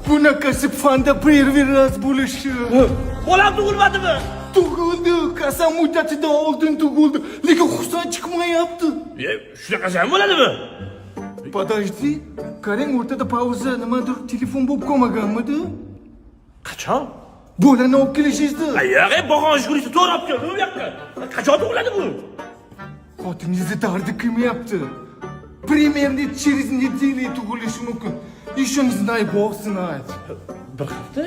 Bunaqasi fanda первый раз bo'lishi. Bolam tug'ilmadimi? Tug'ildi, Hasan muddatidan oldin tug'ildi, lekin Husan chiqmayapti. E, shunaqasi ham bo'ladimi? Подожди, qarang, o'rtada pauza, nimadir telefon bo'lib qolmaganmidi? Qachon? Bolani olib kelishingizdi. Yo'q, e, bog'on shug'ulisi to'g'ri olib keldi bu yoqqa. Qachon tug'iladi bu? Xotiningizni dardi kelmayapti. Примерно через неделю tug'ilishi mumkin. Еще не знаю, Бог знает. Bir hafta?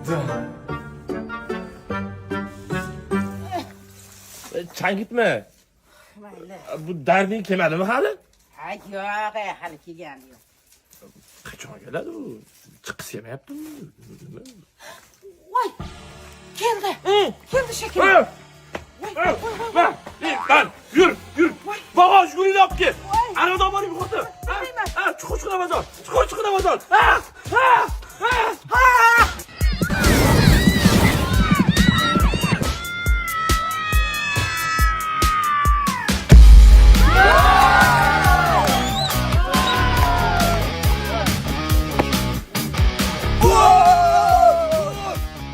Да. Changitma. Mayli. Bu darding kelmadimi hali? Ha, yo'q, hali kelgani yo'q. Qachon keladi u? Chiqqisi kelmayaptimi? Voy! Keldi. Keldi shekilli. Ha! Ha! Lan, yur, yur. Bog'on shug'ulini olib kel. Arabada olib boring, xotin. Ha, chuqur chiqib bozor. Chuqur chiqib bozor. Ha! Ha! Ha!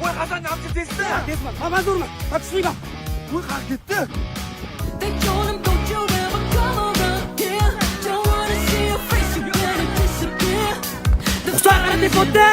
Voy, Hasan, namchi tezda. Tezman, man zo'rman. Man kuchliman. Voy, qayerga ketdi? They told him, don't you ever come around here. Don't wanna see your face, you better disappear. The Husan qanday o'tdi?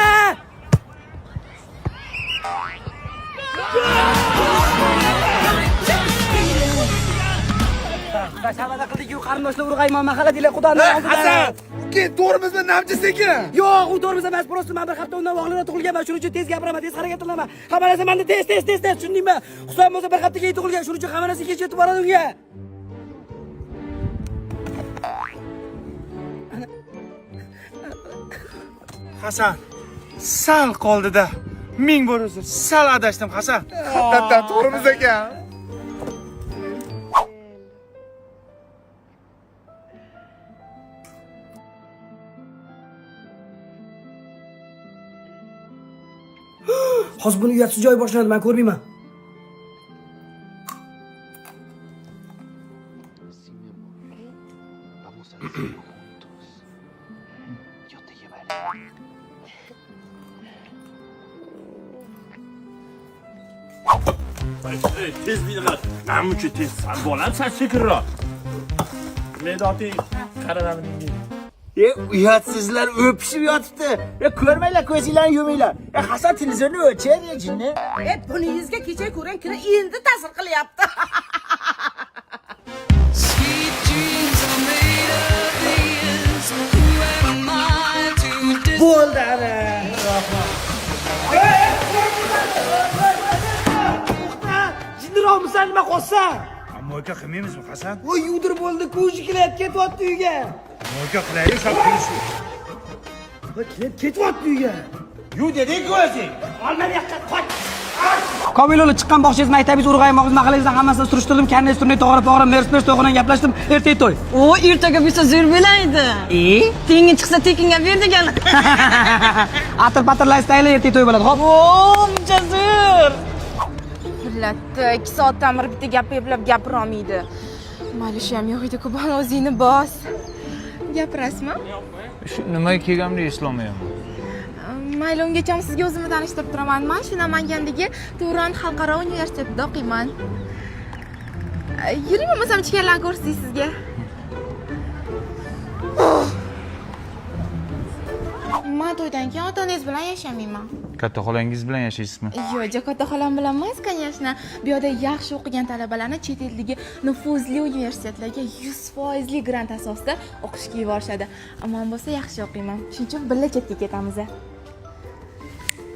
Sharmanda qildik-ku, qarindoshlar urg'ayman, mahalla deylar, xudoni oldida. Hasan, uka, to'g'rimizmi, namchi sekin? Yo'q, u to'g'rimiz emas, просто men bir hafta undan vaqtliroq tug'ilganman, shuning uchun tez gapiraman, tez harakat qilaman. Hamma narsa menda tez, tez, tez, tez, tushundingmi? Husan bo'lsa bir hafta keyin tug'ilgan, shuning uchun hamma narsa kech yetib boradi unga. Hasan, sal qoldida. Ming bor uzr, sal adashdim, Hasan. Haqiqatdan to'g'rimiz ekan. Hozir buni uyatsiz joyi boshlanadi, men ko'rmayman. Sí, mi amor. Vamos al cielo juntos. Yo te llevaré. Ey, tezlikni qara. Namuncha tez san bolam, san sekinroq. Medoting qaraladi menga. E, uyatsizlar o'pishib yotibdi. E, ko'rmanglar, ko'zinglarni yuminglar. E, Hasan televizorni o'chir, e, jinni. E, buningizga kecha ko'rgan kino endi ta'sir qilyapti. Sweet dreams are made of these. Who am I to disagree? Bo'ldi ana. To'xta, jinniroqmisan, nima qolsan? Moyka qilmaymizmi, Hasan? Voy, yudir bo'ldi, kuchi kelyapti, ketyapti uyga. Moyka qilaylik, sal ko'rish. Voy, kelib ketyapti uyga. Yu deding-ku o'zing. Olma bu yoqqa, qoch. Komil chiqqan bog'changiz, maktabingiz, urg'aymog'ingiz, mahallangizdan hammasini surishtirdim. Karnez turnay to'g'ri pog'ra, mers mers to'g'ridan gaplashdim. Ertaga to'y. O, ertaga bo'lsa zo'r bo'laydi. E? Tengi chiqsa tekinga ber degan. Atir patirlar istaylar, ertaga to'y bo'ladi. Xo'p. O, muncha zo'r. Millatni 2 soatdan beri bitta gap eplab gapirolmaydi. Mayli, shu ham yo'q edi-ku, bola o'zingni bos. Gapirasizmi? Shu nimaga kelganimni eslolmayapman. Mayli, ungacha sizga o'zimni tanishtirib turaman. Man shu Namangandagi Turan xalqaro universitetida o'qiyman. Yuring, bo'lmasam ichkarilarni ko'rsatay sizga. Man to'ydan keyin ota-onangiz bilan yashamayman. Katta xolangiz bilan yashaysizmi? Yo'q, katta xolam bilan emas, конечно. Bu yerda yaxshi o'qigan talabalarni chet eldagi nufuzli universitetlarga 100% grant asosida o'qishga yuborishadi. Man bo'lsa yaxshi o'qiyman. Shuning uchun birga chetga ketamiz.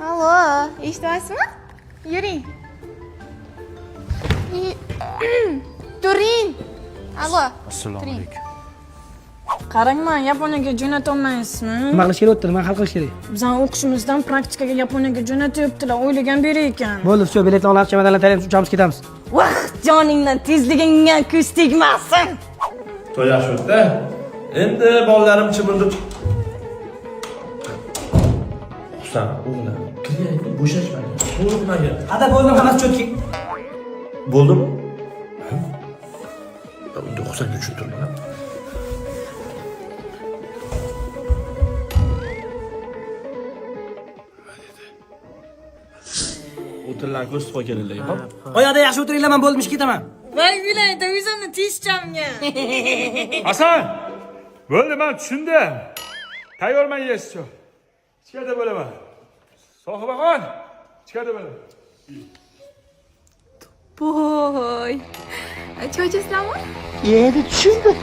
Allo, eshityapsizmi? Yuring. Turing. Allo. Assalomu Turing. alaykum. Qarang, man Yaponiyaga jo'natolmaysizmi? Nima qilish kerak o'tdi? Nima hal qilish kerak? Bizani o'qishimizdan praktikaga Yaponiyaga jo'natyaptilar. O'ylagan beri ekan. Bo'ldi, всё, biletni olamiz, chemodanlarni tayyorlaymiz, uchamiz, ketamiz. Vah, joningdan tezligingga ko'z tegmasin. To'y yaxshi o'tdi. Endi bolalarim chimirdi. Husan, o'g'lim, kirgan bo'shashmagan, qo'rqmagan. Ada bo'ldim, hammasi cho'tki. Bo'ldimi? Unda Husanga tushuntirma. Tillarni ko'rsatib qo'y kelinlarga, xo'p? Oyoqda yaxshi o'tiringlar, men bo'ldim, ishga ketaman. Voy uylaydi o'zimni teshchamga. Hasan! Bo'ldi, men tushundim. Tayyorman yeyish uchun. Ichkarida bo'laman. Sohibaxon, ichkarida bo'laman. Voy. Choy ichasizlarmi? Endi tushundim.